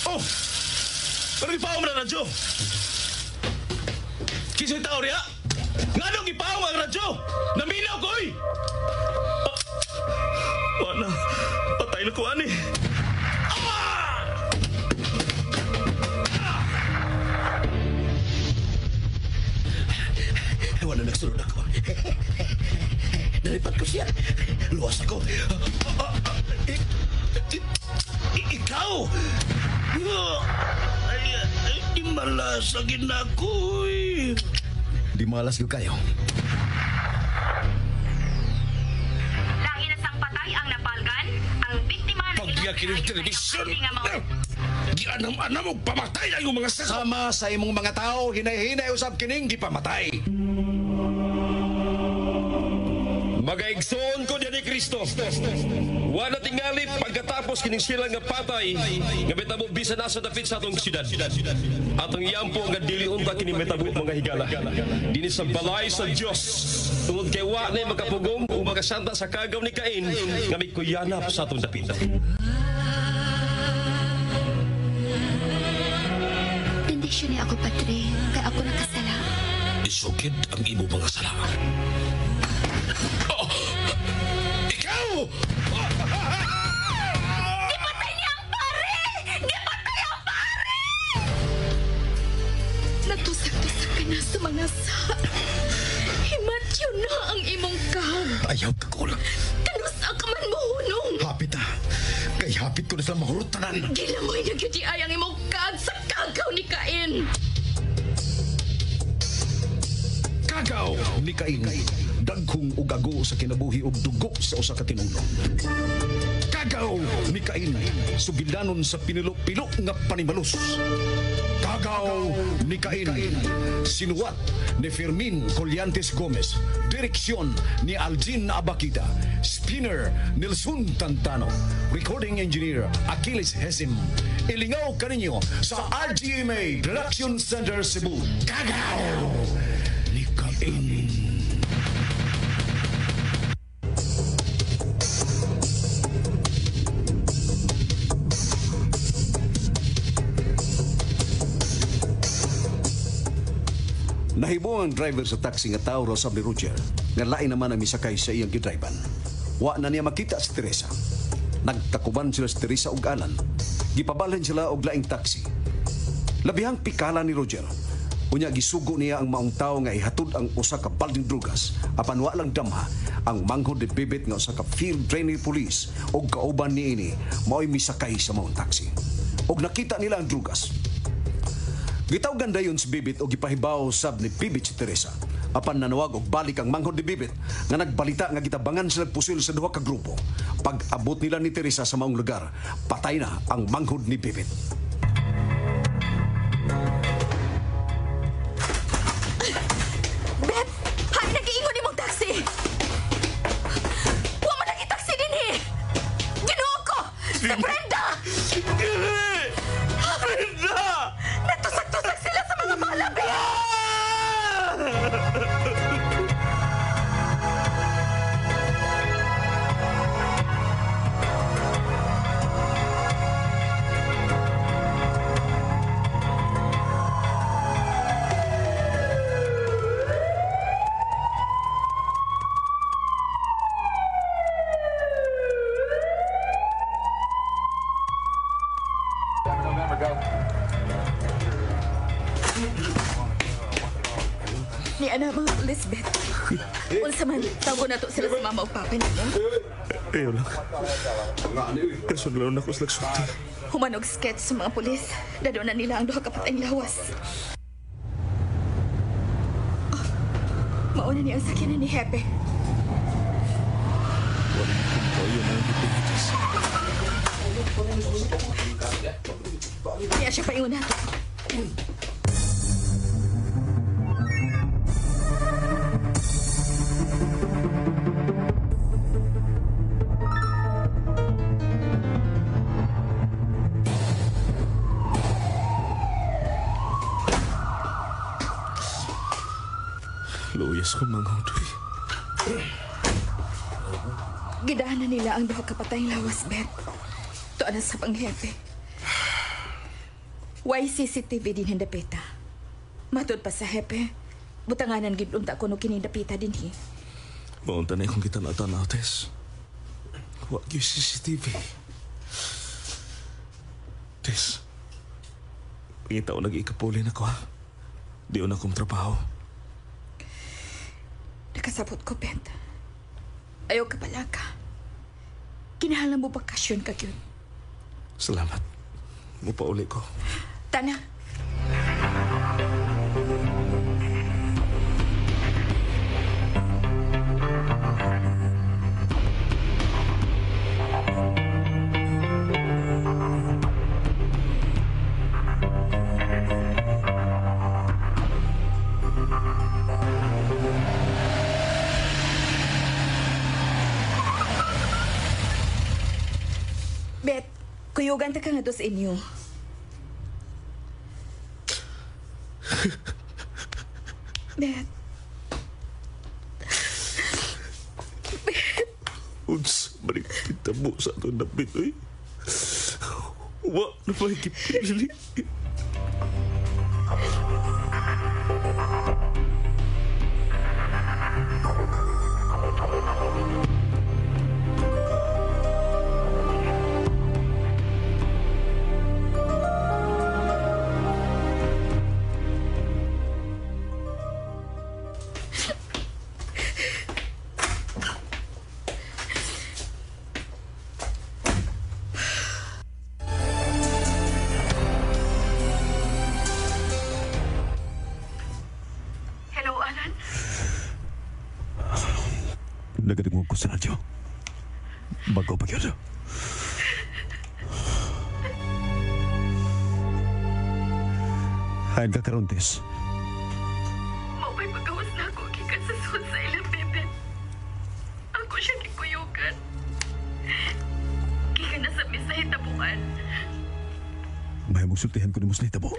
Oh! Pero gipaong na radyo! Kinsa'y tao riya? Nganong gipaong ang radyo? Naminaw ko, oy! Ah, wala. Patay na ko, ani. Ah! Wala nagsulod ako. Nalipat ko siya. Luwas ako. Ikaw! Ay, ay, di malas lagi na ako, eh. Di malas ko kayo. Lain na sang patay ang napalgan, ang biktima na Pagyakin ng telebisyon! Gianam-anam og pamatay ang iyong mga sako! Sama sa imong mga tao, hinay-hinay usab kining gipamatay. Magaigsoon ko niya ni Kristo. Wala tingali pagkatapos kining sila nga patay nga mitabo bisan asa dapit sa atong syudad. Atong iampo nga dili unta kini mitabo mga higala. Dinhi sa balay sa Dios. Tungod kay wa na makapugong o makasanta sa kagaw ni Cain nga mikuyanap sa atong dapit. Bendisyon niya ako, Padre, kay ako nakasala. Isukid ang imo mga sala. Oh! Ikaw! Gipatay niya ang pare! Gipatay ang pare! Natusak-tusak ka na sa mga sa. Himatyo na ang imong kag. Ayaw ka kulang. Kanusa ka man mohunong. Hapit ah. Kay hapit ko na sila mahurot tanan. Gilamoy na gyud ay ang imong kag sa kagaw ni Cain. Kagaw ni Cain. Dagkong ugago sa kinabuhi og dugo sa usa ka tinulong. Kagaw ni Cain. Sugilanon sa pinilo-pilo nga panimalus. Kagaw ni Cain. Sinuwat ni Fermin Collantes Gomez. Direksyon ni Aljin Abakita. Spinner Nelson Tantano. Recording engineer Achilles Hesim. Ilingaw kaninyo sa RGMA Production Center Cebu. Kagaw ni Cain. Nahibo ang driver sa taxi nga tao raw sab ni Roger, nga lain naman ang misakay sa iyang gidriban. Wa na niya makita si Teresa. Nagtakuban sila si Teresa og Alan. Gipabalhin sila og laing taxi. Labihang pikala ni Roger. Unya gisugo niya ang maong tawo nga ihatod ang usa ka balding drugas apan wa lang damha ang manghod ni Bibit nga usa ka field trainee police og kauban niini mao'y misakay sa maong taxi. Og nakita nila ang drugas. Gitawgan dayon si Bibit og gipahibaw sab ni Bibit si Teresa. Apan nanawag og balik ang manghod ni Bibit nga nagbalita nga gitabangan sila pusil sa duha ka grupo. Pag-abot nila ni Teresa sa maong lugar, patay na ang manghod ni Bibit. Beb, hay nag-iingon imong taxi. Wa man nagi taxi dinhi. Ginoo ko, si Brenda. Dili! Brenda! Natusak-tusak sila sa mga bala, Beb. Ni ana mga pulis, Beth. Unsa man, tawo na to sila sa mama ug papa nimo. Ayaw lang. Kaso lang ako sa lagsulti. Humanog sketch sa mga pulis. Dado na nila ang duha ka patayng lawas. Oh, mauna ni ang sakyanan ni Hepe. Wala akong kayo na ang. Niya siya paingon nato. Luyas ko manghod. Gidahan na nila ang duha ka patayng lawas, Beth. Tuan na sa panghepe. Why CCTV din hindapita? Matod pa sa hepe. Butanganan gid unta ko no kini dapita dinhi. Maunta na akong kita na Tess. Wa gyud CCTV. Tess, pangita ko nag-ikapuli na ko, ha? Di na akong trabaho. Nakasabot ko, Bet. Ayaw ka pala ka. Kinahanglan mo bakasyon ka, gyud. Salamat. Mupauli ko. Tana. Bet, kuyugan ta ka nga do sa inyo. Bet. Unsa man kita mo sa atong dapit, oy. Wa na pa gipili. Hello, Alan. Nagadungog ko sa radyo. Bago pa yun. Hain ka karon, Tess. Maupay pagkawas na ako gikan sa sud sa ilang bebe. Ako siya gikuyugan. Gikan na sa misa hitabuan. May mong sultihan ko ni Musli tabo.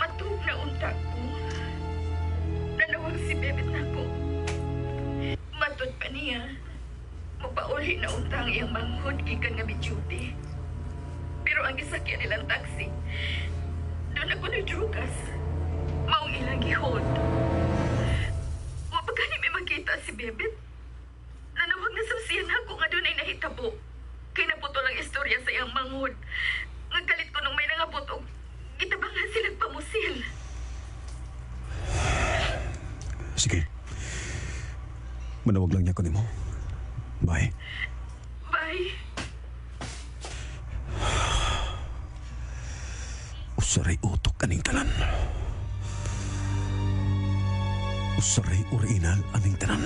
Matug na unta ko. Nanawag si Bebet na ako. Matod pa niya. Mapauli na unta ang iyang manghod gikan nga duty. Pero ang gisakyan nilang taxi, doon ako nagdrugas. Maong ilang gihold. Wa pa gani may makita si Bebet. Nanawag na sa ako nga doon ay nahitabo. Kay naputol ang istorya sa iyang manghod. Nagkalit ko nung may nangabot og gitabangan silang pamusil. Sige. Manawag lang niya ko nimo. Bye. Bye. Usaray utok aning tanan. Usaray original aning tanan.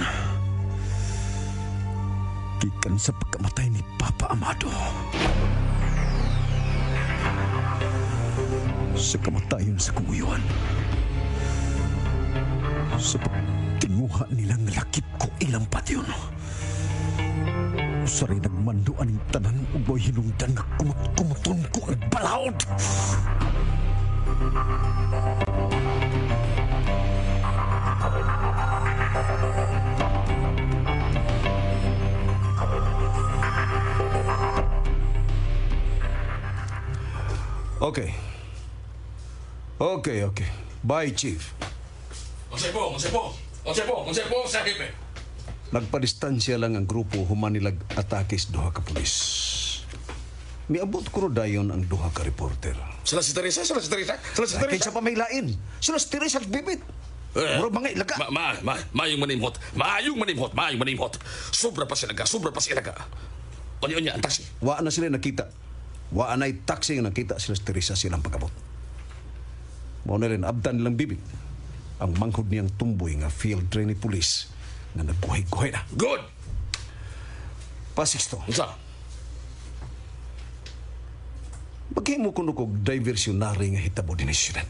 Gikan sa pagkamatay ni Papa Amado. Sa kamatayon sa kunguyuan. Sa pagtinguha nilang lakip ko ilang patyon. Usaray nagmando aning tanan ug way hinungdan nga kumot-kumoton ko ang balaod. Okay. Okay, okay. Bye, Chief. Unsay po, unsay po. Unsay po, unsay po sa hepe. Nagpadistansya lang ang grupo human nilag atake sa duha ka pulis. Miabot ko dayon ang duha ka reporter. Sila si Teresa, sila si Teresa, sila si Teresa. Kaysa pa may lain. Sila si Teresa at Bibit. Murag mga ilaga. Ma, ma, ma, maayong manimhot. Maayong manimhot, maayong manimhot. Sobra pa sila ka, sobra pa sila ka. Unya-unya, ang taxi. Wa na sila nakita. Wa na'y taxi nga nakita sila si Teresa silang pag-abot. Mao na rin abdan nilang Bibit. Ang manghod niyang tumboy nga field training police nga nagkuhay-kuhay na. Good! Pasixto. Unsa? Maghimo kuno kog diversionary nga hitabo dinhi sa syudad.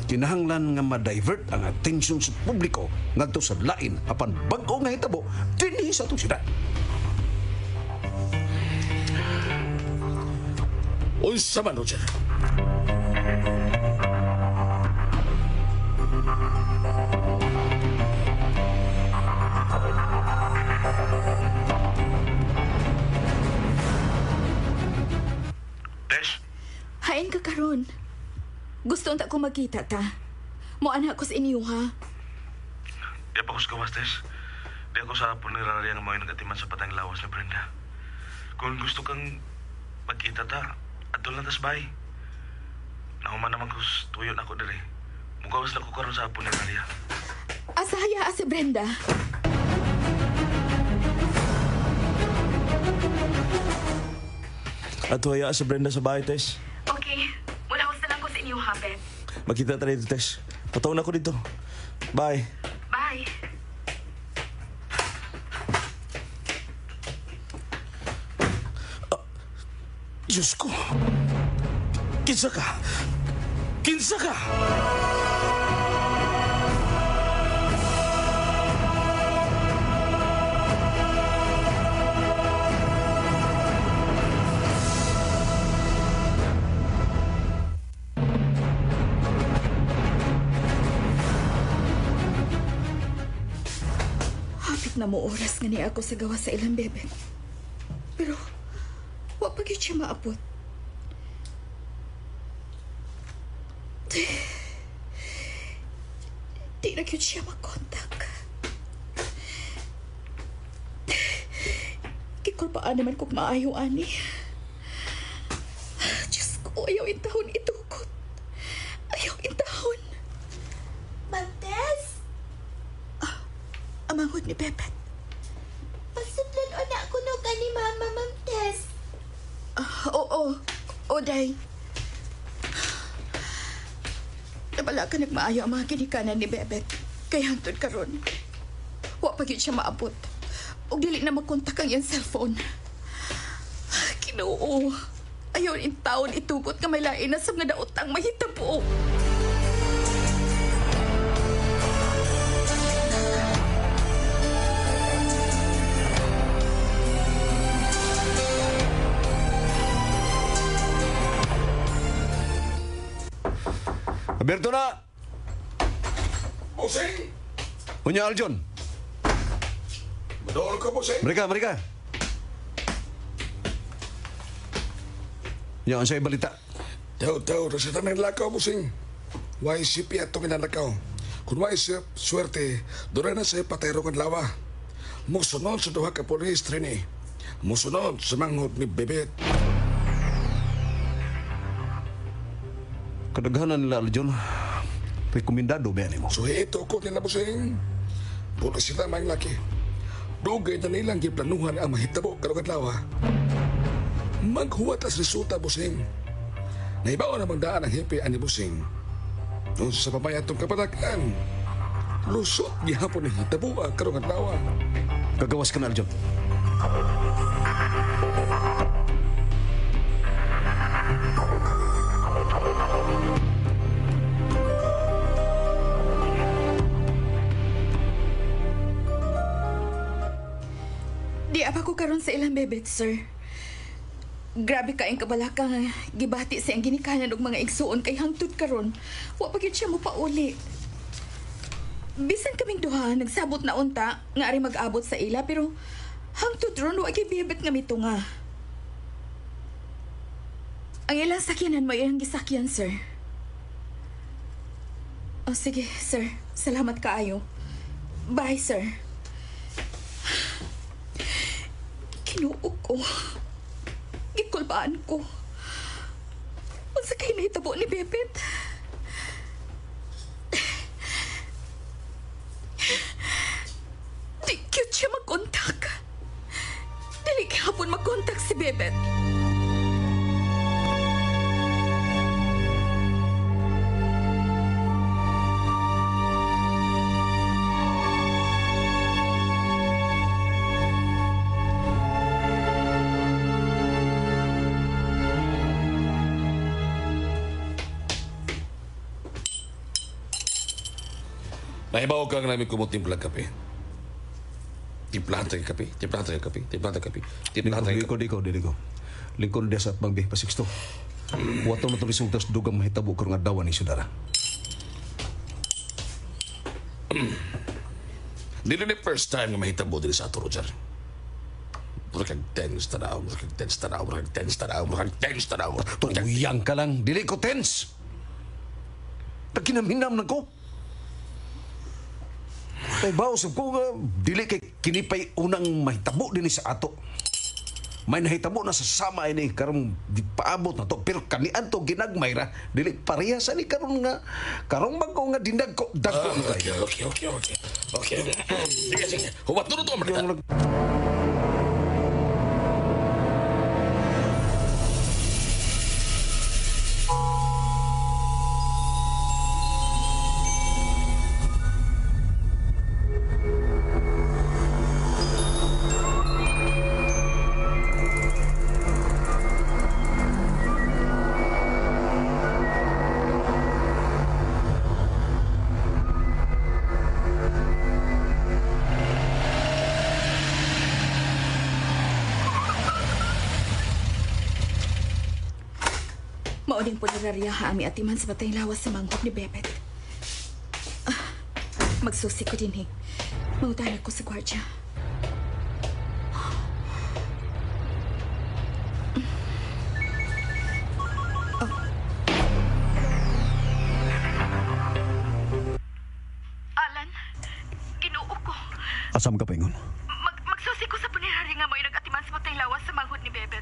Kinahanglan nga ma-divert ang atensyon sa publiko ngadto sa lain apan bag-o nga hitabo dinhi sa atong syudad. Unsa man, Roger? Aljon. Gusto unta ko magkita ta. Moana ko sa inyo, ha? Di pa ko sa gawas, Tess. Di ako sa punerarya nga mga nagatiman sa patang lawas ni Brenda. Kung gusto kang magkita ta, adto lang tas bay. Nahuman naman ko tuyo na ako diri. Mugawas na ko karon sa punerarya. Asaya si Brenda. Ato haya si Brenda sa bahay, Tess. Okay. Mula ko lang ko sa inyo, ha, Beb? Magkita ta dito, Tess. Pataw na ko dito. Bye. Bye. Diyos ko. Kinsa ka? Kinsa ka? Hapit na mo oras nga niya ako sa gawa sa ilang bebe. Pero, wa pa gyud siya maabot. Di na gyud siya makontak. Gikulpaan naman kog maayo, ani. Diyos ko, ayaw intahon itukot. Ayaw intahon. Ma'am Tess, Amanghod ni Pepet. pagsudlan o na kuno ka ni Mama, Ma'am Tess. Oo, oo, day. Nabala ka nagmaayo ang mga ginikanan ni Bebet. Kay hangtod karon. Wa pa gyud siya maabot. Og dili na makontak ang iyang cellphone. Kinoo. Ayaw in taon itugot nga may lain na sa mga daotang mahitabo. Alberto na! Bossing! Unya Aljon. Madol ka, bossing! Mereka, mereka. Ya, ang sa'yo balita. Taw-taw, reseta ng lakaw, bossing. Why sip atong inalakaw? Kung why sip, swerte, doon na sa'yo patayro ng lawa. Musunod sa duha ka polis, Trini. Musunod sa manghod ni Bebet. Kadaghanan nila, Aljon. Rekomendado ba mo? So ito ko nila, bossing. Pulis sila may laki. Dugay na nilang giplanuhan ang mahitabo karong adlaw. Maghuwat as resulta, bossing. Naibaon namang daan ang hepe ani bossing. Noon sa pamayatong kapadakan, lusot gihapon ni hitabo ang karong adlaw. Gagawas ka na, Aljon. Di apa ko karon sa ilang bebet, sir. Grabe kaayong kabalaka nga gibati sa iyang ginikanan og mga igsuon kay hangtod karon. Wa pa gyud siya mopauli. Bisan kaming duha nagsabot na unta nga ari mag-abot sa ila pero hangtod ron wa gyud bebet nga mitunga. Ang ilang sakyanan mo iyang gisakyan, sir. Oh, sige, sir. Salamat kaayo. Bye, sir. Kinuo ko. Gikulbaan ko. Unsa kay nahitabo ni Bebet? Di cute siya magkontak. Dili gihapon magkontak si Bebet. Nahibaw ka nga namin kumutimpla kape. Timplahan tayo kape, timplahan tayo kape, timplahan tayo kape, timplahan tayo kape. Diko, diko, diko. Lingkod dia sa bangbi, pasiksto. Wato na itong resulta sa dugang mahitabo karong adlaw ni Sudara. Dili ni first time nga mahitabo diri sa ato, Roger. Murag kag tense tanaw, murag kag tense tanaw, murag kag tense tanaw, murag kag tense tanaw. Tuyang ka lang, dili ko tense. Nagkinamhinam na ko. Kay baos ko nga, dili kay kinipay unang mahitabo din sa ato. May nahitabo na sa sama ini karon di paabot na to pero kanian to ginagmay ra dili pareha sa ni karon nga karong bag-o nga dinagko dagko na kayo. Okay. Okay. Sige, sige. Huwat na to, Marita. Mauning punerarya ami atiman sa batay lawas sa manghod ni Bebet. Magsusi ko din eh. Mangutana ko sa gwardya. Oh. Alan, Ginoo ko. Asam ka paingon? Magsusi ko sa punerarya nga mo'y nag-atiman sa batay lawas sa manghod ni Bebet.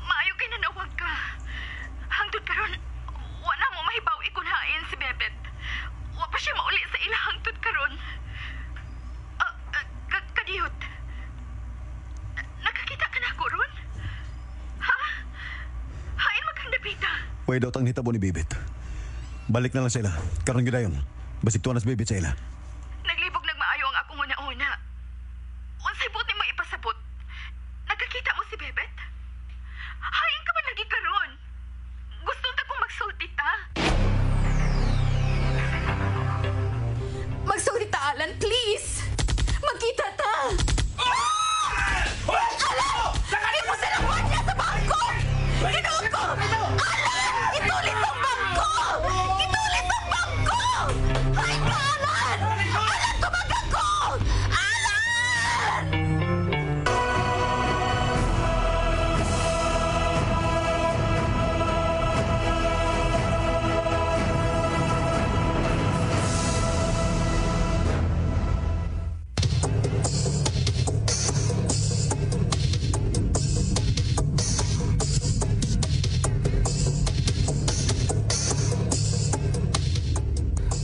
Maayo kay nanawag ka. Hangtod karon, wala mo mahibaw ikunhain si Bebet. Wa pa siya mauli sa ila hangtod karon. Kadiyot. Nakakita ka na ako ron? Ha? Hain magkandapita. Way daw tang hitabo ni Bebet. Balik na lang sila. Karon gyud ayon. Basig tuwa na si Bebet sa ila. Naglibog nagmaayo ang akong una-una. Unsay buot nimo ipasabot? Nakakita mo si Bebet? Hain ka man lagi karon? Gusto ta kong magsulti ta. Magsulti ta, Alan, please! Magkita ta! Alan! Ipusin ang buwan niya sa bangko! Ginoo ko! Alan! Itulit ang bangko! Itulit ang bangko! Ay ka, Alan! Alan, tumaga ko! Alan!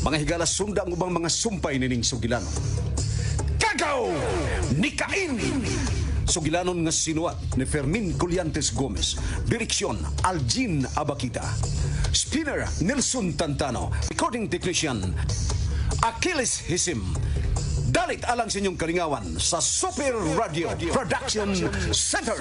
Mga higala, sunda ang ubang mga sumpay nining sugilanon. Kagaw! Nikain! Sugilanon nga sinuat ni Fermin Collantes Gomez. Direksyon, Aljin Abakita. Spinner, Nelson Tantano. Recording technician, Achilles Hisim. Dalit alang sa inyong kalingawan sa Super Radio Production Center.